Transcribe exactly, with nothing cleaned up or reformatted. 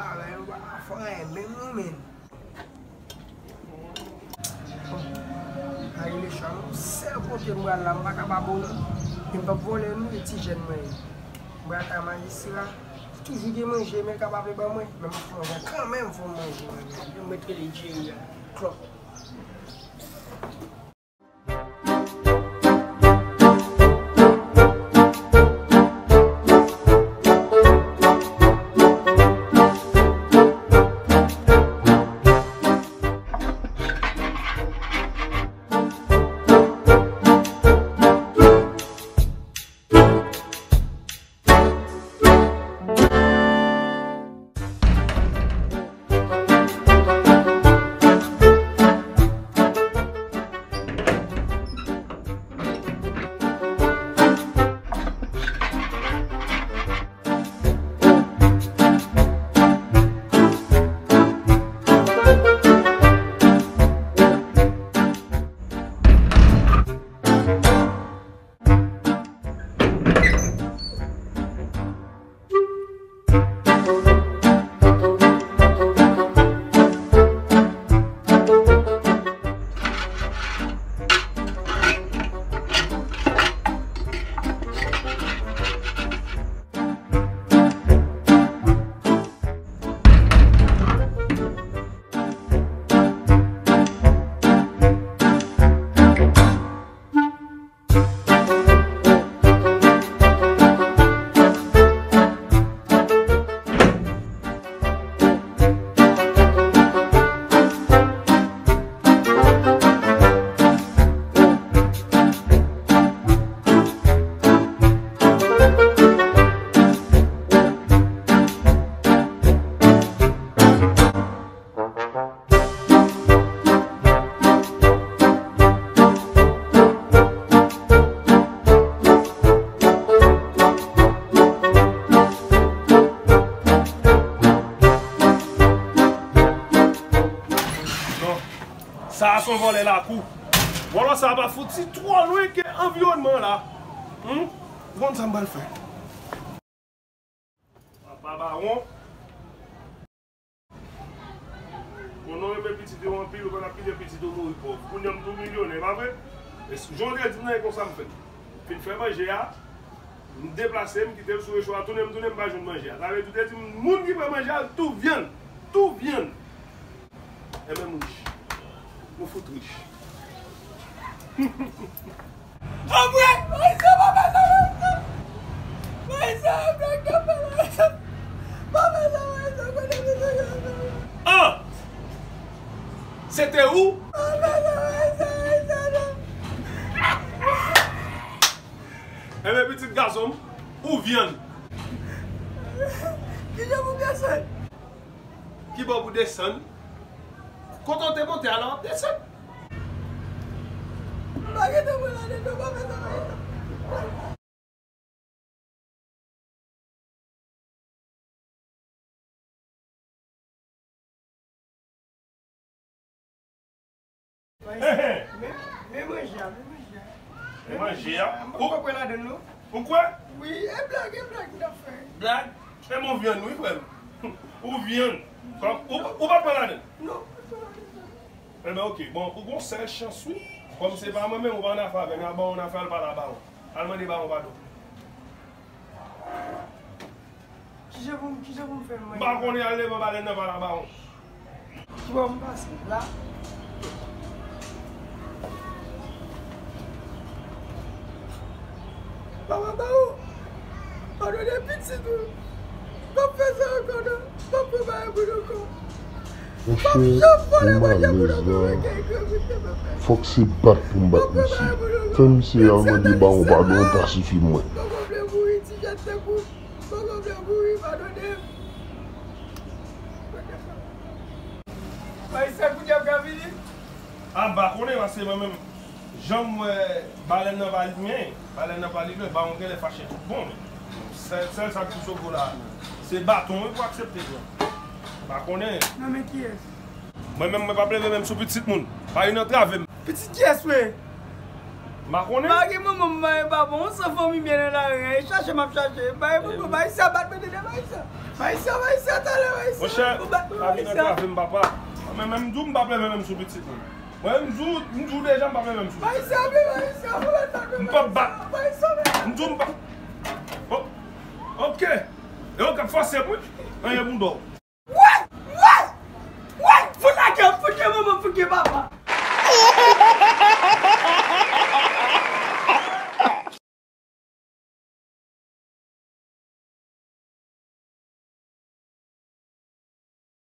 Avè yo pa fò renmen nou menm. Bon, a rele chan, sèl kote m pral la, m pa ka pa bon non. Men m p ap vòlè non, e ti jèn mwen ye. M pral kay majistra, toujou gen manje, men l kapab li ban mwen. Men m ap fè manje kanmenm, fò m manje manje. Yo mèt rele Jerry a, klòp. Non. Sa a se yon vòlè lakou. Vòlò sa a pa fouti twò lwen ke anviwònman an la. Hmm? Ou konn sa m pral fè? Papa Bawon. Konnen w renmen pitit yo anpil, ou pa t ap kite pitit yo mouri pòv. Kounye a m tou milyonè, pa vre? E si, jan w te di m nan, e konsa m fè. Fin fè manje a, m deplase, m kite l sou recho a, tounen m tounen, m pa jwenn manje a. Sa vle di, ou te di m, moun ki pran manje a, l tou vyann. Tou vyann. Enben, m rich. Nou fout rich. Anmwey! Moyiz, pa fè sa, Moyiz! Moyiz, blag nan fè, Moyiz! Pa fè sa, Moyiz, ou konnen ki sa k ap fè. Ah! Se te ou? Pa fè sa, Moyiz, Moyiz, non! Enben, pitit gason m, ou vyann. Kijan pou m desann? Kibò pou desann? Kote w te monte a la, w ap desann. Pa gentan pran ladann non, pa fè sa, pa gentan. Men, men manje a, men manje a. Men manje a. Mwen pa kwè ladann non. Ou kwè? Wi, e blag, e blag m t ap fè. Blag? E bon vyann wi, frè m. Ou vyann. Kòm, ou, ou pa kwè ladann? Non, m pa kwè ladann. Enben, oke. Bon, ou gon sèl chans wi. Kòm se pa mwen menm, ou pa annafè avè m, al ba w annafè, al pale a bawon. Al mande bawon padon. Kijan pou m, kijan pou m fè m manje? M pa konnen, al leve balèn nan pale a bawon. Kibò m pase la? Papa bawon, padone pitit ou. M p ap fè sa ankò non. M p ap pran bagay moun ankò. Monchè, ou malèz la. Fòk se bat pou m bat misye. Fè misye al mande bawon padon, ta sifi mwen. A, m pa konnen, paske mwen menm, jan m wè balèn nan pa li, men, balèn nan pa li vre, bawon genlè fache tout bon, men sèl, sèl sa k sou Soko la, se baton wi pou aksepte pran. Pa konnen. Nan men kiyès? Mwen menm, mwen p ap leve men m sou pitit moun. Pa vin antrave m. Pitit kiyès ou ye? M pa konnen. Pa gen manman m, pa gen papa m, on san fanmi byen nan lari a. E chache m ap chache. Bay pou bay sa, bat mwen dedan, bay sa. Bay sa, bay sa, talè, bay sa. Monchè, pa vin antrave m, papa. Mwen menm, m di w m p ap leve men m sou pitit mwen. Mwen, m di w, m di w deja, m p ap leve men m sou pitit mwen. Bay sa, bay sa, bay sa. M p ap bat. Bay sa, bay sa. M di w m p ap. Oh, ok. E yo k ap fòse m, wi. Anyen pou dò.